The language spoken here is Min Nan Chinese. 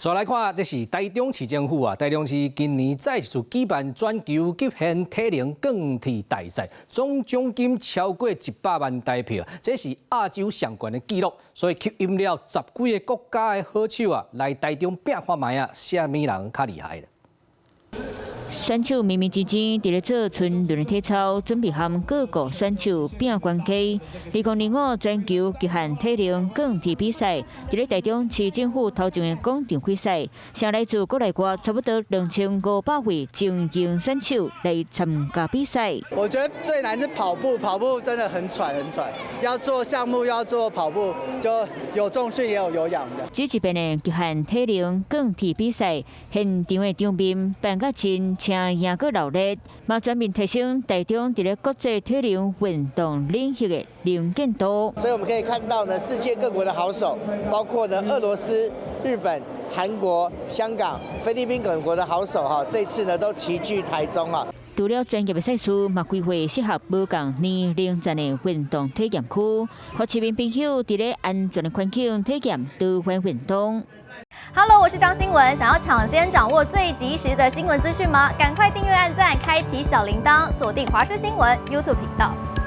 煞來看，這是台中市政府啊，台中市今年再一次舉辦全球極限體能鋼鐵大賽，總獎金超過100萬台票，這是亞洲上懸的紀錄，所以吸引了十幾个國家的好手啊來台中拚看覓啊，啥物人較厲害。選手認認真真佇咧做春輪的體操，準備和各國選手拚懸低。2025全球極限體能鋼鐵比賽，佇咧台中市政府頭前的廣場開賽，誠來自國內外差不多2500位精英選手來參加比賽。我覺得最難是跑步，跑步真的很喘很喘，要做項目要做跑步，就有重訓也有有氧的。這一遍的極限體能鋼鐵比賽，現場的場面辦甲真青贏閣鬧熱，嘛全面提升台中佇咧國際體能運動領域的能見度。所以我們可以看到呢，世界各國的好手，包括呢俄羅斯、日本、韓國、香港、菲律賓等國的好手哈，這次呢都齊聚台中啊。除了專業的賽事，嘛規劃適合無仝年齡層的運動體驗區，予市民朋友佇咧安全的環境體驗多元運動。 Hello，我是張新聞，想要搶先掌握最及時的新聞資訊嗎？趕快訂閱、按讚、開啟小鈴鐺，鎖定華視新聞 YouTube 頻道。